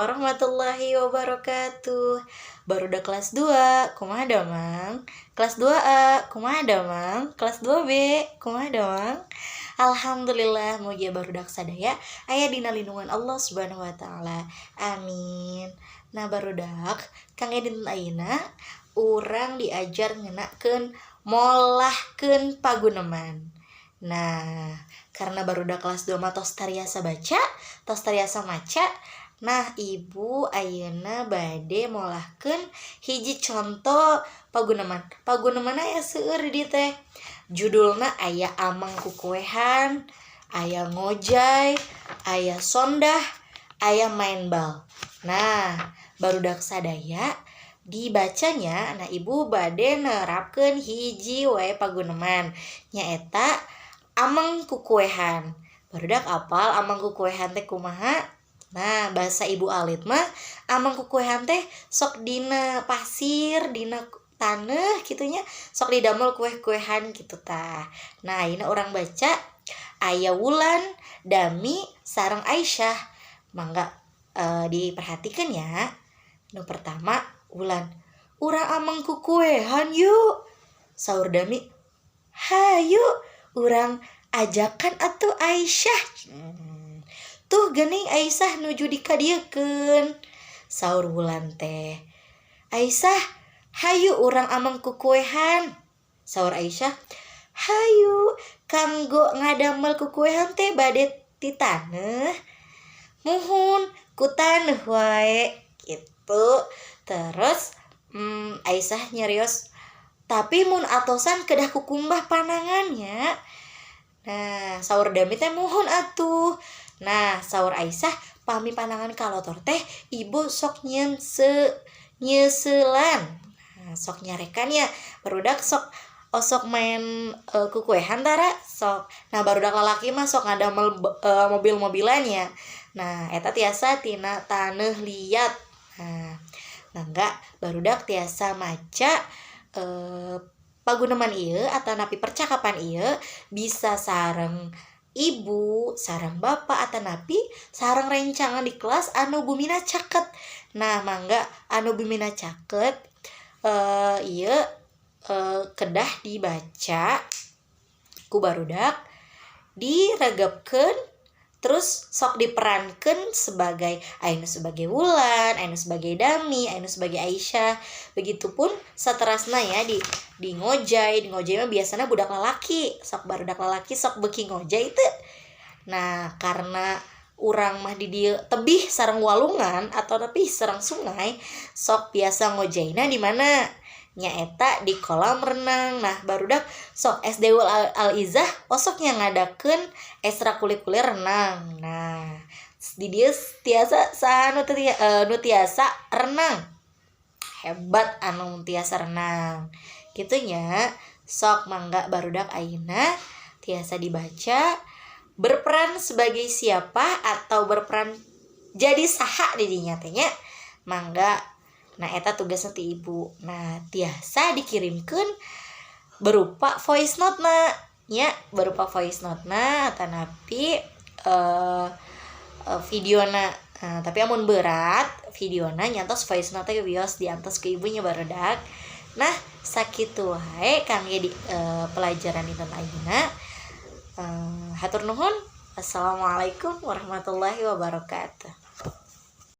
Warahmatullahi wabarakatuh. Barudak kelas 2, kumaha damang? Kelas 2A, kumaha damang? Kelas 2B, kumaha damang? Alhamdulillah, mugia barudak sadaya aya dina lindungan Allah Subhanahu wa taala. Amin. Nah, barudak, kangge dinten ayeuna urang diajar ngenakeun molahkeun paguneman. Nah, karena barudak kelas 2 mah tos tariasa baca, tos tariasa maca. Nah, ibu ayeuna bade molahkeun hiji conto paguneman. Paguneman aya seueur di dieu teh. Judulna aya Ameng Kukuehan, aya Ngojay, aya Sondah, aya Main Bal. Nah, barudak sadaya dibacanya. Nah, ibu bade nerapkeun hiji wae paguneman, nyaeta Ameng Kukuehan. Barudak apal ameng kukuehan teh kumaha? Nah, bahasa ibu alit mah ameng kukuehan teh sok dina pasir, dina taneuh kitu nya, sok didamel kue-kuehan gitu tah. Nah, ayeuna urang baca aya Wulan, Dami, sareng Aisyah. Mangga diperhatikan ya. Nu pertama Wulan, "Urang ameng kukuehan yuk." Saur Dami, "Hayu, urang ajakan atuh Aisyah." "Tuh geuning Aisyah nuju dikadieukeun," saur Wulan teh. "Aisyah, hayu urang ameng kukuehan." Saur Aisyah, "Hayu, kanggo ngadamel kukuehan teh bade ti taneuh?" "Muhun, ku taneuh wae," gitu. Terus Aisyah nyarios, "Tapi mun atosan kedah kukumbah panangan nya." Nah, saur Dami teh, "Muhun atuh." Nah, saur Aisyah, "Pami panangan kalotor teh ibu sok nyieun nyeuseulan." Nah, sok nyarekan ya, barudak sok osok main kukuehan tara sok. Nah, barudak lalaki mah sok ngadamel mobil-mobilan ya. Nah, eta tiasa tina taneuh liat. Nah, mangga barudak tiasa maca paguneman ieu atanapi percakapan ieu, bisa sareng ibu, sareng bapak, atanapi sareng rencangan di kelas anu bumina caket. Nah, mangga anu bumina caket ieu kedah dibaca ku barudak, diregepkeun, terus sok diperankeun sebagai anu sebagai Wulan, anu sebagai Dami, anu sebagai Aisyah. Begitupun saterasna ya di ngojay. Di ngojay mah biasanya budak lalaki, sok barudak lalaki sok beuki ngojay teu? Nah, karena urang mah di dieu tebih sareng walungan atau tebih sareng sungai, sok biasa ngojayna di mana? Nyaeta di kolam renang. Nah, barudak sok SD Al, Al Izah osoknya ngadakeun ekstrakurikuler renang. Nah, di dieu tiasa saha nu tiasa renang hebat, anu tiasa renang kitu nya. Sok mangga barudak ayeuna tiasa dibaca, berperan sebagai siapa atau berperan jadi saha di dinya teh nya, mangga. Nah, eta tugasna ti ibu. Nah, tiasa dikirimkan berupa voice note na nya, berupa voice note na atanapi videona. Nah, tapi amun berat videona, nyantos voice note wios diantos ke ibunya, barudak. Nah, sakitu wae kangge di pelajaran dinten ayeuna. Hatur nuhun. Assalamualaikum warahmatullahi wabarakatuh.